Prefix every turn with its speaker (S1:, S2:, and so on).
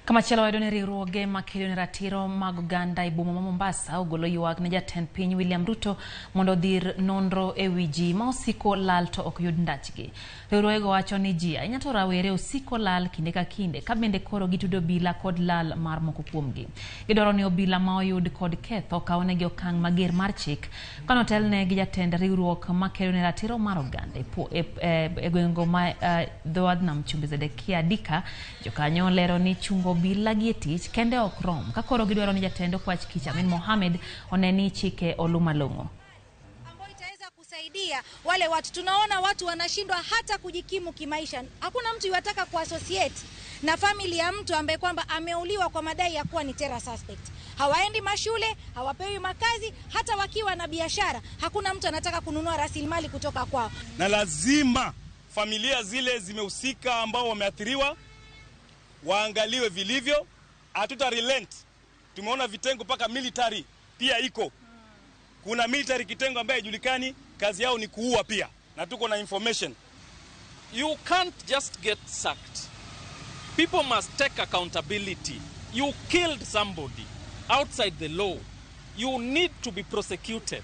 S1: Kamachielo wayudo ni riwruoge makedo ne ratiro mag oganda e boma ma Mombasa ogolo ywak ne jatend piny William Ruto mondo odhir nonro e wi ji ma osiko lal to ok yud ndachgi. Riwruogego wacho ni ji ahinya to rawere osiko lal kinde ka kinde ka bende koro gitudo obila kod lal mar moko kuomgi. Gidwaro ni obila ma oyud kod ketho okawnegi okang' mager mar chik kanotelne gi jatend riwruok makedo ne ratiro mar oganda e, e, e gwengego ma dho wadh nam chumbi Zedekia Dika. Jokanyo lero ni chungo obila gi e tich kende ok rom ka koro gidwaro ni jatend okwach kich Amin Mohamed one ni chike olu malong'o.
S2: Ambayo itaweza kusaidia wale watu. Tunaona watu wanashindwa hata kujikimu kimaisha. Hakuna mtu yuataka kuassociate na family ya mtu ambaye kwamba ameuliwa kwa madai ya kuwa ni terror suspect. Hawaendi mashule, hawapewi makazi, hata wakiwa na biashara hakuna mtu anataka kununua rasilimali kutoka kwao.
S3: Na lazima familia zile zimehusika ambao wameathiriwa waangaliwe vilivyo. Hatuta relent. Tumeona vitengo mpaka military pia iko. Kuna military kitengo ambaye haijulikani, kazi yao ni kuua pia, na tuko na information.
S4: You can't just get sacked. People must take accountability. You killed somebody outside the law. You need to be prosecuted.